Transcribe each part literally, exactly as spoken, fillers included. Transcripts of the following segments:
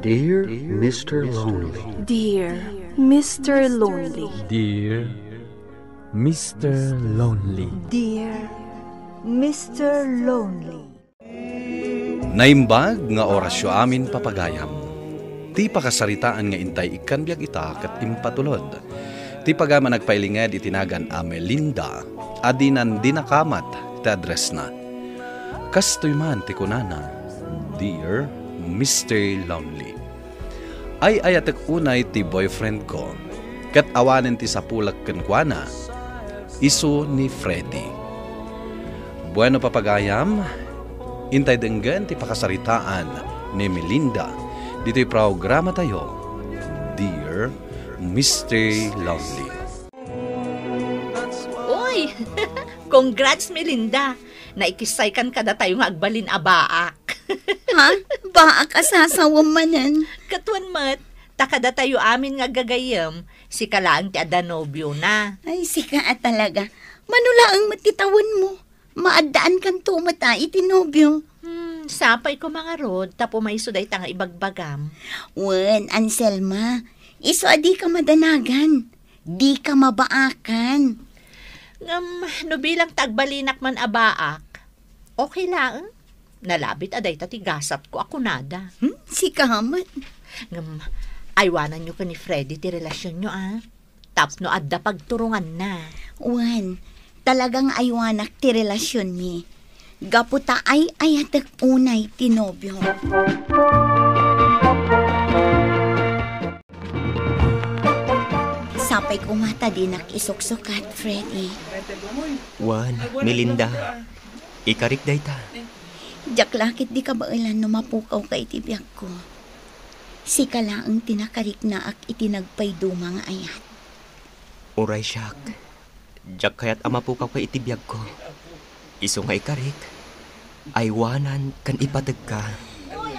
Dear Mister Lonely. Dear Mister Lonely. Dear Mister Lonely. Dear Mister Lonely. Naimbag nga orasyo amin, papagayam. Ti pakasaritaan nga intay ikkan biag ita ket impatulod. Ti pagayam a nagpailinged iti nagan a Melinda, a dinan dinakamat ti addressna. Kastoy man ti kunana, "Dear Mister Lonely, ay-ayatek unay ti boyfriend ko, ket awanen ti sapulek kenkuana, isu ni Freddy." Bueno, papagayam, intay denggen ti pakasaritaan ni Melinda ditoy programatayo, Dear Mister Lonely. Uy! Congrats, Melinda! Naikissaykan kadatayo nga agbalin a baak. Ha? Baak a sasawem manen? Katuan met, ta kadatayo amin nga aggagayyem, sika laeng ti adda nobiona. Ay, sika a talaga. Mano laeng met ti tawenmo? Maaddaankanto met a iti nobio. Hmm, sapay koma ngarud, ta pumayso dayta nga ibagbagam. Wen, Anselma, isu a dika madanagan, dika mabaakan. Ngem, no bilang ta agbalinak man a baak, okay laeng. Nalabit a dayta ti gasatko a kunada. Hmm, sika met. Ngem, aywananyo ken ni Freddy ti relasionyo, a. Tapno adda pagturonganna. Wen, talaga nga aywanak ti relasionmi. Gapu ta ay-ayatek unay ti nobio. Sapay koma ta dinak isuksukat, Freddy. Wen, Melinda, ikarik dayta. Diak la ket di kabaelan no mapukawka iti biagko. Sika laeng ti nakariknaak iti nagpayduma nga ayat. Uray siak, diak kayat a mapukawka iti biagko. Isu nga ikarik, aywanan ken ipategka.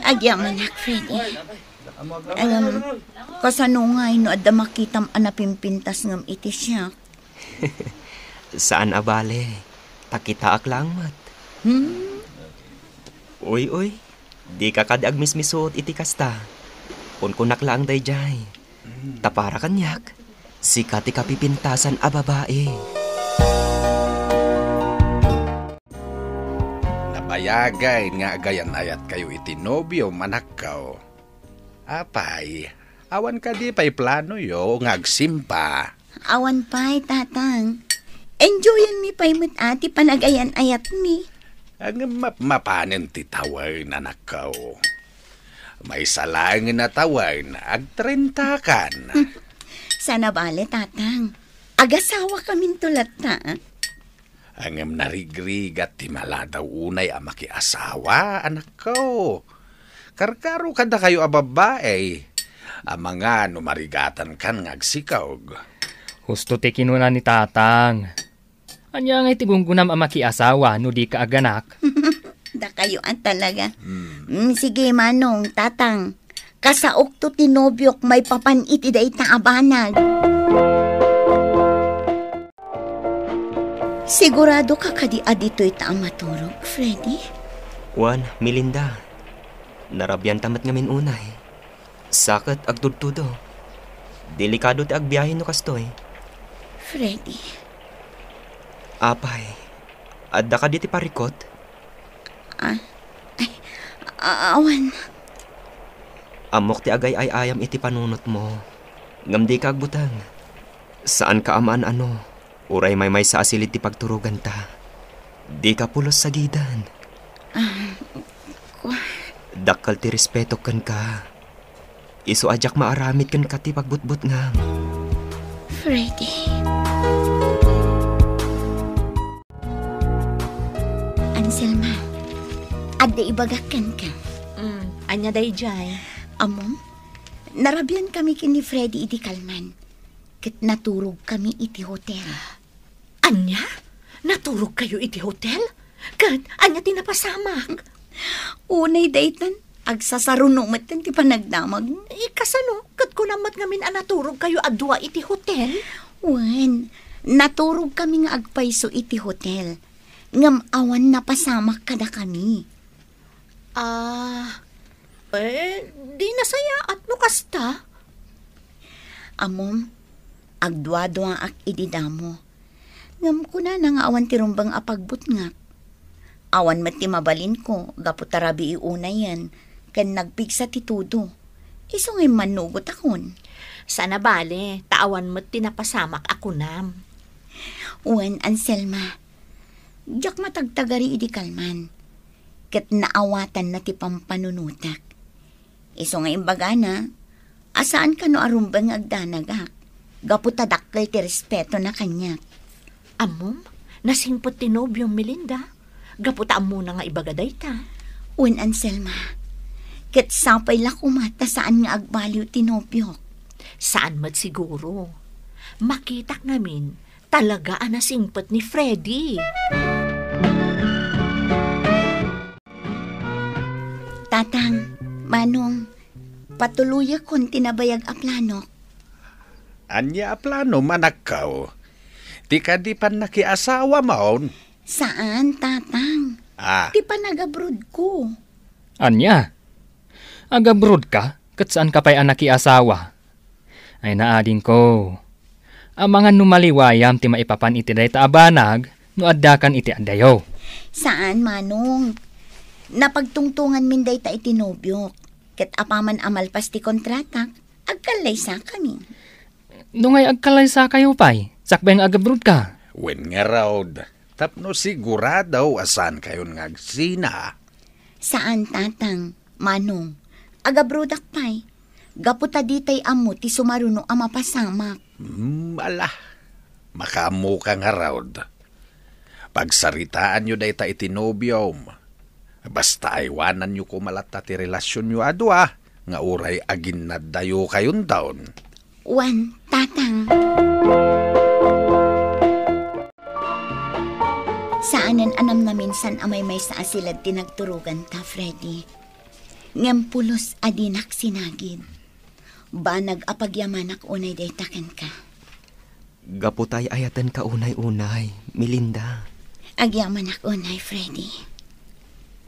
Agyamanak, Freddy. Em, kasano ngay no adda makitam a napimpintas ngem iti siak? Saan a bale, ta kitaak laeng met. Hmm? Uy, uy, dika kadi agmismisuot iti kasta. Kunkunak laeng daydiay. Ta para kaniak, sika ti kapipintasan a babai. Nabayagay nga agayan-ayatkayo iti nobio, anakko. Apay, awan kadi pay planoyo nga agsimpa? Awan pay, Tatang. Enjoyanmi pay met a ti panagayan-ayatmi. Ngem map-, mapanen ti tawen, anakko. Maysa laengen a tawen, agtrentakan. Saan a bale, Tatang. Agasawakaminto latta. Ngem narigrigat ti maladaw unay a makiasawa, anakko. Karkaro kadakayo a babbai. Amangan no marigatankan nga agsikog. Husto ti kinuna ni Tatang. Ania ngay ti gunggunam a makiasawa no dika aganak? Dakayo a talaga. Hmm. Mm, sige, Manong, Tatang. Kasaokto ti nobiok maipapan iti dayta a banag. Siguradoka kadi a ditoyta a maturog, Freddy? Wen, Melinda. Narabianta met ngamin unay. Sa ket agtudtudo. Delikado ti agbiahe no kastoy. Freddy. Apay, adda kadi ti parikut? Ah, ay, a-, awan. Ammok ti agay-ay-ayam iti panunotmo, ngem dika agbuteng. Saanka a maan-ano, uray maymaysa a silid ti pagturoganta. Dika pulos sagiden. Ah, kua- Dakkel ti respetok kenka. Isu a diak maaramid kenka ti pagbutbutngam. Freddy. Anselma, adda ibagak kenka. Mm, ania daydiay? Ammom, narabian kami ken ni Freddy idi kalman, ket naturog kami iti hotel. Ania? Naturog kayo iti hotel? Ket ania ti napasamak? Unay daytan, agsasaruno metten ti panagdamag. Eh, kasano? Ket kunam met ngamin a naturog kayo a dua iti hotel? Wen, naturog kami nga agpayso iti hotel. Ngem awan napasamak kadakami. Ah, Eh, di nasayaat no kasta. Ammom, agduaduaak idi damo. Ngem kunana nga awan ti rumbeng a pagbutngak. Awan met ti mabalinko gapu ta rabii unayen ken nagpigsa ti tudo. Isu nga immannugotakon. Saan a bale, ta awan met ti napasamak a kunam. Wen, Anselma, diak matagtagari idi kalman, ket naawatanna ti pampanunotak. Isu nga imbagana, a saan kano a rumbeng nga agdanagak, gapu ta dakkel ti respetona kaniak. Ammom, nasingpet ti nobiom, Melinda, gapu ta ammona nga ibaga dayta. Wen, Anselma, ket sapay la koma ta saan nga agbaliw ti nobiok. Saan met siguro. Makitak ngamin, talaga a nasingpet ni Freddy. Tatang, Manong, patuloyekon ti nabayag a planok. Ania a plano, manakkaw? Ti kadi pannakiasawamon? Saan, Tatang. Ah. Ti panagabrodko. Ania? Agabrodka ket saanka pay a nakiasawa? Ay, naadingko. Amangan no maliwayam ti maipapan iti dayta a banag no addakan iti adayo. Saan, Manong. Napagtungtonganmin dayta iti nobiok. Ket apaman a malpas ti kontratak, agkallaysakami. No ngay agkallaysakayo pay, sakbay nga agabrodka? Wen ngarud, tapno sigurado a saankayon nga agsina. Saan, Tatang, Manong. Agabrodak pay. Gapu ta ditay ammo ti sumaruno a mapasamak. Hmm, ala. Makaammoka ngarud. Pagsaritaanyo dayta iti nobiom. Basta aywananyo koma latta ti relasionyo a dua nga uray aginnadayokayonton. Wen, Tatang. Saanen a namnaminsan a maymaysa a silad ti nagturoganta, Freddy. Ngem pulos a dinak sinagid. Banag a pagyamanak unay dayta kenka. Gapu ta ay-ayatenka unay-unay, Melinda. Agyamanak unay, Freddy.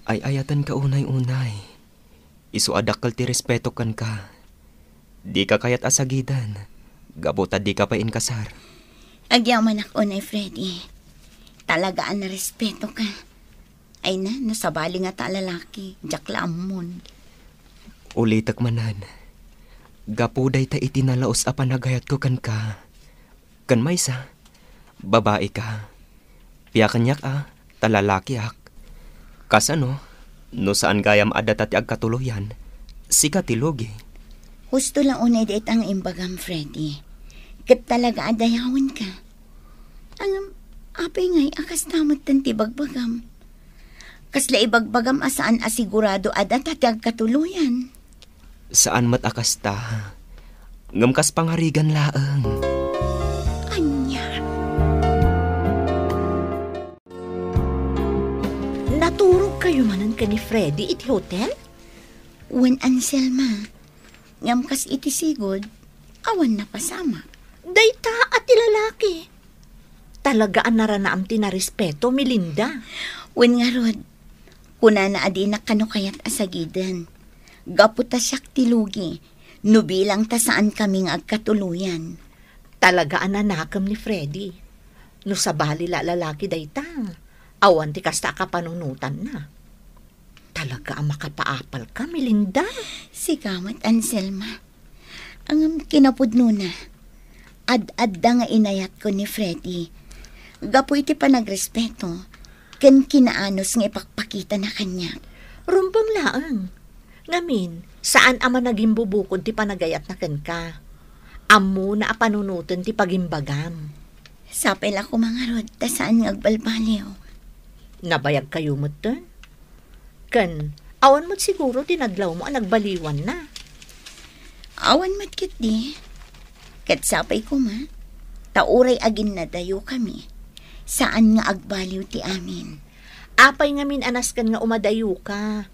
Ay-ayatenka unay-unay. Isu a dakkel ti respeto kenka. Dika kayat a sagiden, gapu ta dika pay inkasar. Agyamanak unay, Freddy. Talaga a narespetoka. Ay na, no sabali ngata a lalaki, diak la ammon. Ulitek manen, gapu dayta iti nalaus a panagayatko kenka. Ken maysa, babaika. Pia kaniak a, ta lalakiak. Kasano, no saan gayam a data ti agkatuloyan, sika ti lugi. Husto la unay dayta nga imbagam, Freddy. Ket talaga a dayawenka. Ngem, apay ngay a kasta metten ti bagbagam? Kasla ibagbagam a saan a sigurado a data ti agkatuloyan. Saan met a kasta. Ngem kas pangarigan laeng. Ania? Naturogkayo manen ken ni Freddy iti hotel? Wen, Anselma. Ngem kas iti sigud, awan napasamak. Dayta a ti lalaki. Talaga a naranaam ti narespeto, Melinda. Wen ngarud, kunana a dinak kano kayat a sagiden. Gapu ta siak ti lugi, no bilang ta saankami nga agkatuloyan. Talaga a nanakem ni Freddy. No sabali la a lalaki dayta, awan ti kasta a kapanunotanna. Talaga a makapaapalka, Melinda. Sika met, Anselma. Ngem kinapudnona, ad-adda nga inayatko ni Freddy. Gapu iti panagrespeto, ken kinaanus nga ipakpakitana kaniak. Rumbeng laeng. Ngamin, saan a managimbubukod ti panagayatna kenka. Ammona a panunoten ti pagimbagam. Sapay la koma ngarud ta saan nga agbalbaliw. Nabayagkayo metten? Ken, awan met siguro ti nadlawmo a nagbaliwanna. Awan met ketdi. Ket sapay koma, ta uray aginnadayokami, saan nga agbaliw ti amin. Apay ngamin a nasken nga umadayoka?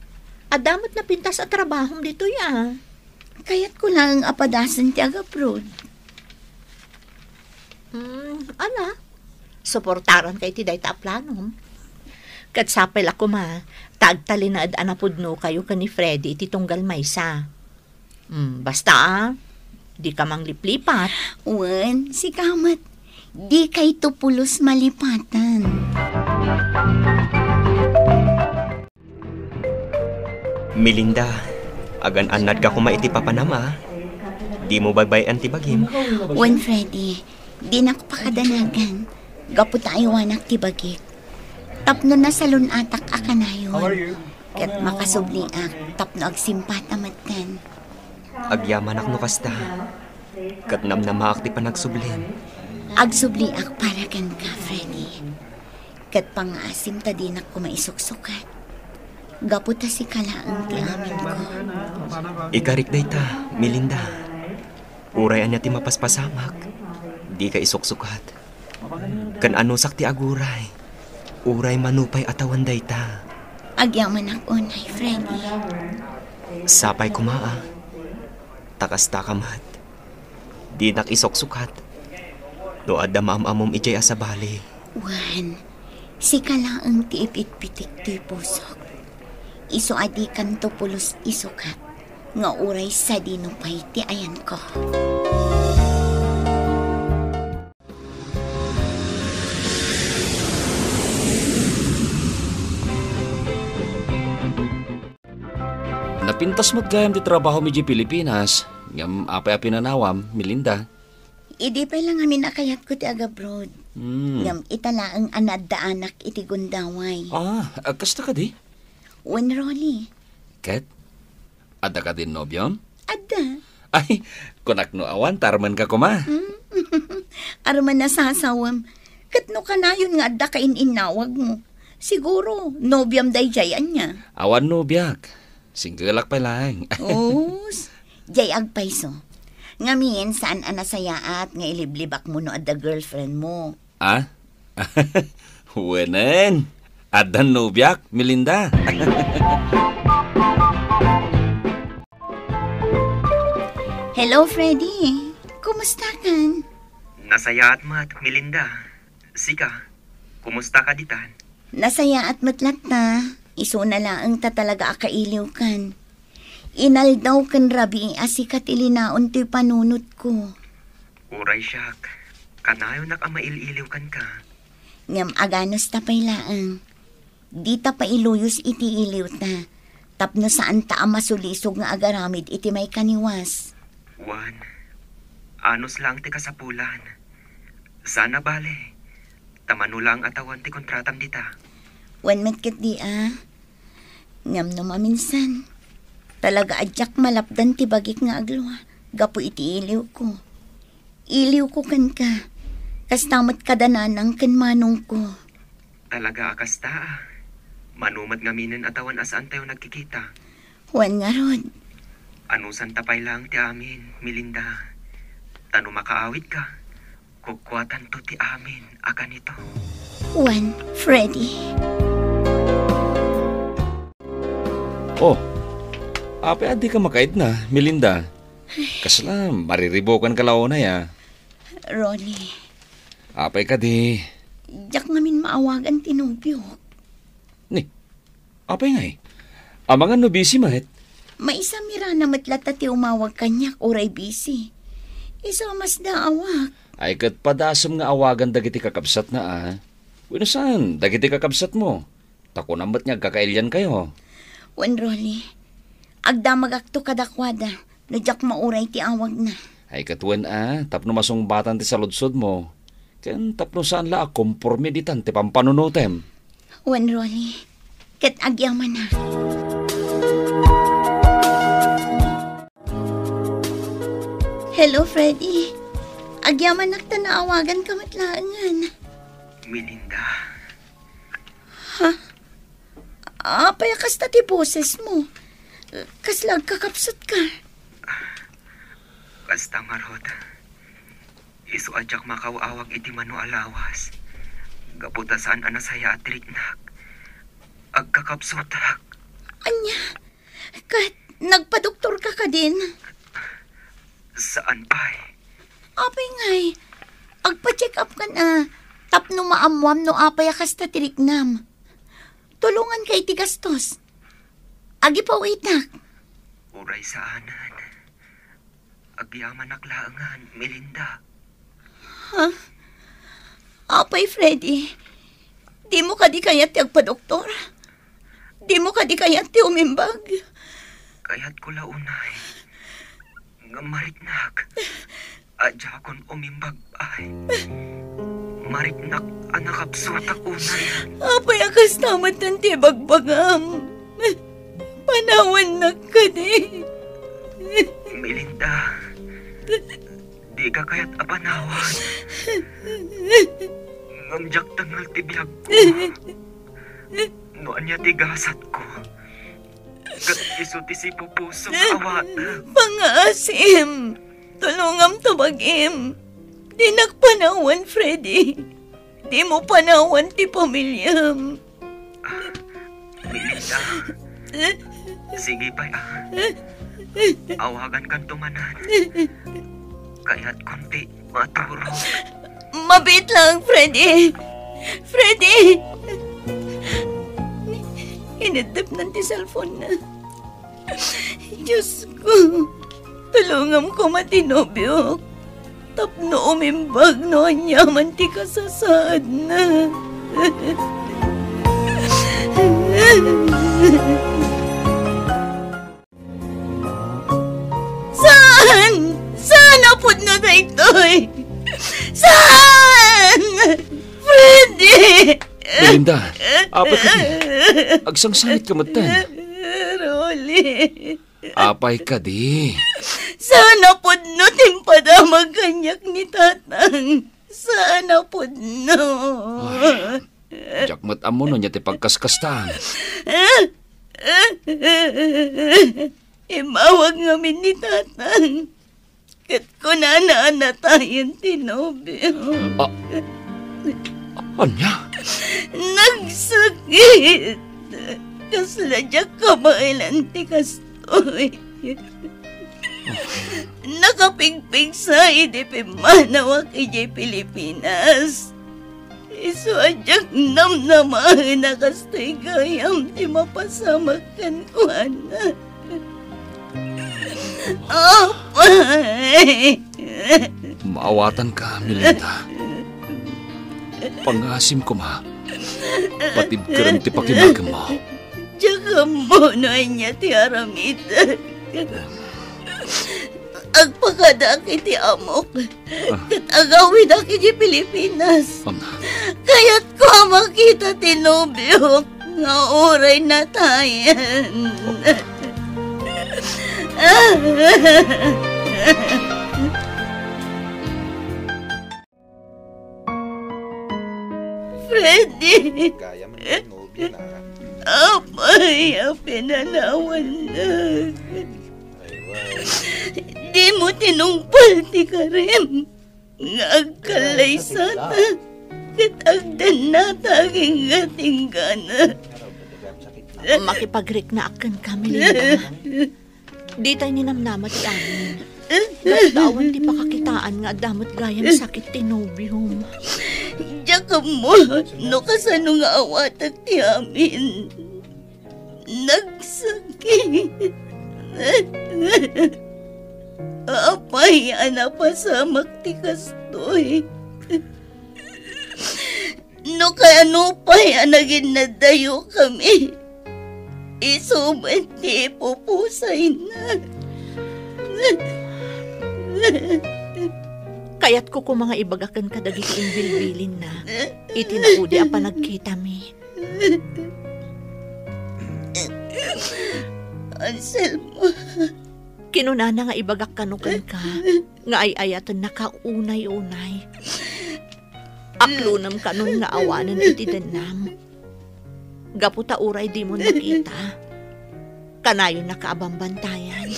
Adda met napintas a trabahom ditoy a. Kayatko laeng a padasen ti agabroad. Hmm, ala, suportaranka iti dayta a planom. Ket sapay la koma, ta agtalinaed a napudnokayo ken ni Freddy iti tunggal maysa. Hmm, basta, a, dika mangliplipat. Wen, sika met, dikayto pulos malipatan. Melinda, agan-annadka koma iti papanam, a. Dimo baybay-an ti bagim. Wen, Freddy, dinakto pakadanagan. Gapu ta aywanak ti bagik. Tapno nasalun-atak a kanayon. Ket makasubliak tapno agsimpata metten. Agyamanak no kasta. Ket namnamaak ti panagsublim. Agsubliak para kenka, Freddy. Ket pangngaasim ta dinak koma isuksukat. Gapu ta sika laeng ti aminko. Ikarik dayta, Melinda. Uray ania ti mapaspasamak, dika isuksukat. Ken anusak ti aguray, uray mano pay a tawen dayta. Agyamanak unay, Freddy. Sapay koma, a. Ta kastaka met. Dinak isuksukat no adda maam-ammom idiay a sabali. Wen, sika laeng ti ipitpitik toy pusok. Isu a dikanto pulos isukat nga uray sadino pay ti ayanko. Napintas met gayam ti trabahom idiay Pilipinas, ngem apay a pinanawam, Melinda? Idi pay la ngamin a kayatko ti agabroad. Hmm. Ngem ita laeng a naaddaanak iti gundaway. Ah, kasta kadi? Wen, Ronnie. Ket? Adda kadin nobiom? Adda. Ay, kunak no awan, ta armenka koma. Hmm? Armen a sasawem. Ket no kanayon nga adda kain-innawagmo, siguro, nobiam daydiay ania? Awan nobiak. Singgelak pay laeng. Us, diay agpayso. Ngamin, saan a nasayaat nga iliblibakmo no adda girlfriendmo. Ah? Wenen. Addan nobiak, Melinda. Hello, Freddy. Kumusta kan? Nasayaat met, Melinda. Sika, kumusta ka ditan? Nasayaat met latta. Isuna laeng ta talaga a kailiwkan. Inaldaw ken rabii a sika ti linaon toy panunotko. Uray siak, kanayonak a mail-iliw kenka. Ngem aganusta pay laeng. Dita pay iluyos iti iliwta, tapno saanta a masulisog nga agaramid iti maikaniwas. Wen, anus laeng ti kasapulan. Saan a bale, ta mano laeng a tawen ti kontratam dita. Wen met ketdi a. Ngem no maminsan, talaga a diak malapdan ti bagik nga aglua gapu iti iliwko. Iliwko kenka, kasta met kada nanang ken manongko. Talaga a kasta, a. Mano met ngaminen a tawen a saantayo nagkikita? Wen ngarud. Anusanta pay laeng ti amin, Melinda. Ta no makaawidka, kukuatanto ti amin a kanito. Wen, Freddy. Oh, apay a dika makaidna, Melinda? Kasla, mariribukanka la unay, a. Ronnie. Apay kadi? Diak ngamin maawagan ti nobiok. Ni, apay ngay? Amangan no busy met? Maysa mirana met latta ti umawag kaniak uray busy. Isu a masdaawak. Ay, ket padasem nga awagan dagiti kakabsatna, a. Wenno saan, dagiti kakabsatmo. Ta kunam met nga agkakailiankayo. Wen, Rolly, agdamagakto kadakuada no diak mauray ti awagna. Ay, ket wen a, tapno masungbatan ti saludsodmo, ken tapno saan la a komporme ditan ti pampanunotem. Wen, Rolly, ket agyamanak. Hello, Freddy. Agyamanak ta naawaganka met laengen. Melinda. Ha? Apay a kasta ti bosesmo? Kasla agkakapsutka? Kasta ngarud. Isu a diak makaaw-awag iti mano a lawas. Gapu ta saan a nasayaat ti riknak. Agkakapsutak. Ania? Ket nagpadoktorka kadin? Saan pay. Apay ngay, agpa-check up kan a, tapno maammoam no apay a kasta ti riknam. Tulonganka iti gastos. Agipaw-itak. Uray saanen. Agyamanak laengen, Melinda. Ha? Apay, Freddy, dimo kadi kayat ti agpadoktor? Dimo kadi kayat ti umimbag? Kayatko la unay. Ngem mariknak a diakon umimbag pay. Mariknak a nakapsutak unay. Apay a kasta met ti ibagbagam? Panawannak kadi. Melinda, dika kayat a panawan. Ngem diak tengngel ti biagko. No ania ti gasatko, ket isu ti sipupuso nga awatek. Pangngaasim, tulongam ta bagim. Dinak panawan, Freddy. Dimo panawan ti pamiliam. Melinda, sige pay, ah. Awagankanto manen. Kayatkon ti maturog. Mabiit lang, Freddy. Freddy! Ineddepnan ti cellphone-na. Diyos ko, tulongam koma ti nobiok tapno umimbag no aniaman ti kasasaadna. Saan? Saan a pudno daytoy? Saan? Freddy! Belinda, apay kadi? Agsangsangitka metten. Rolly. Apay kadi? Saan a pudno ti impadamag kaniak ni Tatang. Saan a pudno. Ay, diak met ammo no ania ti pagkaskastan. Immawag ngamin ni Tatang. Ket kunana a natayen ti nobio. Ah, ania? Nagsakit. Kasla diak kabaelan ti kastoy. Nakapigpigsa idi pimmanawak idiay Pilipinas. Isu a diak namnamaen a kastoy gayam ti mapasamak kenkuana. Apay! Maawatanka, Melinda. Pangngaasim koma, patibkerem ti pakimlakemmo. Diak ammo no ania ti aramidek. Agpakadaak iti amok. Ah. Ket agawidak iti Pilipinas. Am- Kayatko a makita ti nobiok nga uray natayen. Freddy! Gayam nga nobio na. Apay a pinanawannak? Dimo tinungpal ti karim nga agkallaysata ket agdennata agingga ti inggana. Makipagriknaak kenka, Melinda. Ditay ninamnama ti amin. Gapu ta awan ti pakakitaan nga adda met gayam sakit ti nobiom. Diak ammo no kasano nga awatek ti amin. Nagsakit. Apay a napasamak ti kastoy? No kano pay a naginnadayokami, isu met ti ipupusayna. Kayatko koma nga ibaga kenka dagiti imbilbilinna iti naudi a panagkitami. Anselmo. Kinunana nga ibagak kano kenka nga ay-ayatennaka unay-unay. Aklonem kanon nga awanen iti dennam. Gapu ta uray dimon nakita, kanayonnaka a bambantayan.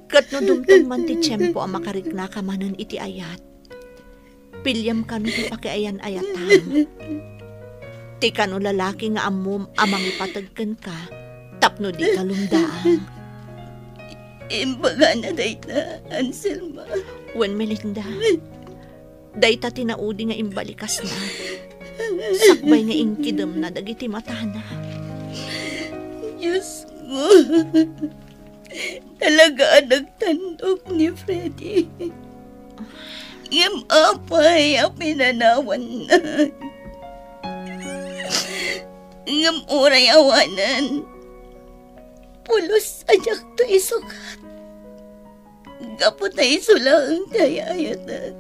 Ket no dumteng man ti tiempo a makariknaka manen iti ayat, piliam kano ti pakiayan-ayatam. Ti kano lalaki nga ammom a mangipateg kenka tapno dika lumdaang. Imbagana dayta, Anselma. Wen, Melinda, dayta ti naudi nga imbalikasna. sakbay nga inkidemna dagiti matana. Diosko, talaga a nagtandok ni Freddy. Ngem apay a pinanawanna? Ngem uray awanen, pulos a diakto isukat. Gapu ta isu laeng ti ay-ayaten.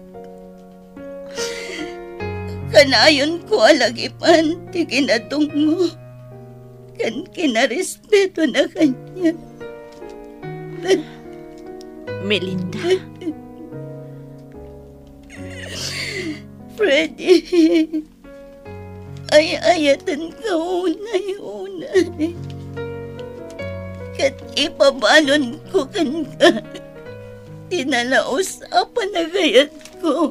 Kanayonko a lagipan ti kinatungmo ken kinarespetona kaniak. Melinda. Freddy, ay-ayatenka unay-unay. Ket ipabalonko kenka ti nalaus a panagayatko.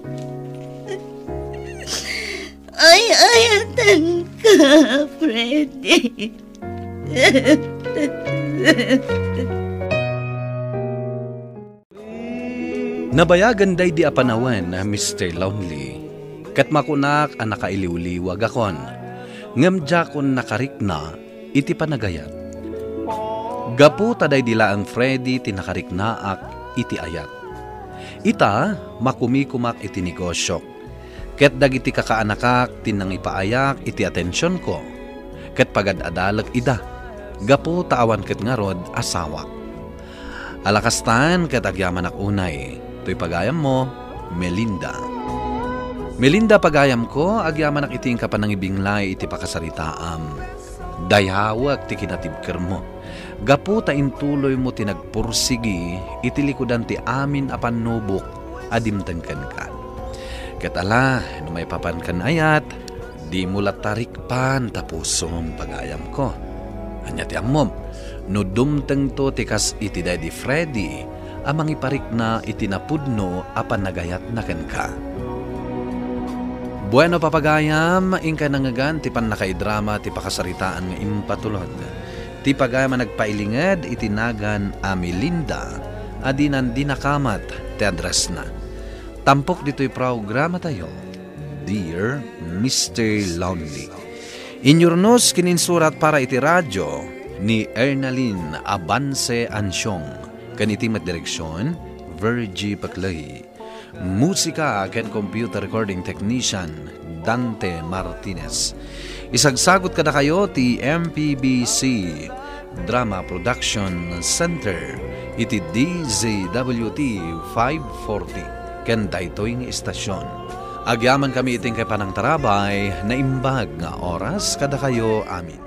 Ay-ayatenka, Freddy. Nabayagen daydi a panawen, Mister Lonely, ket makunak a nakailiwliwagakon, ngem diakon nakarikna iti panagayat. Gapu ta daydi laeng Freddy ti nakariknaak iti ayat. Ita, makumikumak iti negosiok, ket dagiti kakaanakak ti nangipaayak iti atensionko, ket pagad-adalek ida, gapu ta awan ket ngarud asawak. Ala kastan ket agyamanak unay toy pagayammo, Melinda. Melinda, pagayamko, agyamanak iti inka panangibinglay iti pakasaritaam. Dayawek ti kinatibkermo. Gapu ta intuloymo ti nagpursigi iti likudan ti amin a pannubok a dimteng kenka. Ket ala, no maipapan ken ayat, dimo la tarikpan ta pusom, pagayamko. Ania ti ammom, no dumtengto ti kas iti daydi Freddy a mangiparikna iti napudno a panagayatna kenka. Bueno, papagayam, inka nangngegan ti pannakaidrama ti pakasaritaan nga impatulod. Ti pagayam a nagpailinged iti nagan a Melinda a dinan di nakamat ti addressna. Tampok ditoy programatayo, Dear Mister Lonely. Inyurnos ken insurat para iti radyo ni Ernalyn Abance Ansiong, ken iti met direksion, Virgie Paclay. Musika ken computer recording technician, Dante Martinez. Isagsagut kadakayo ti M P B C Drama Production Center iti D Z W T five forty ken daytoy nga istasyon. Agyamankami iti inkay panangtarabay, naimbag nga oras kadakayo amin.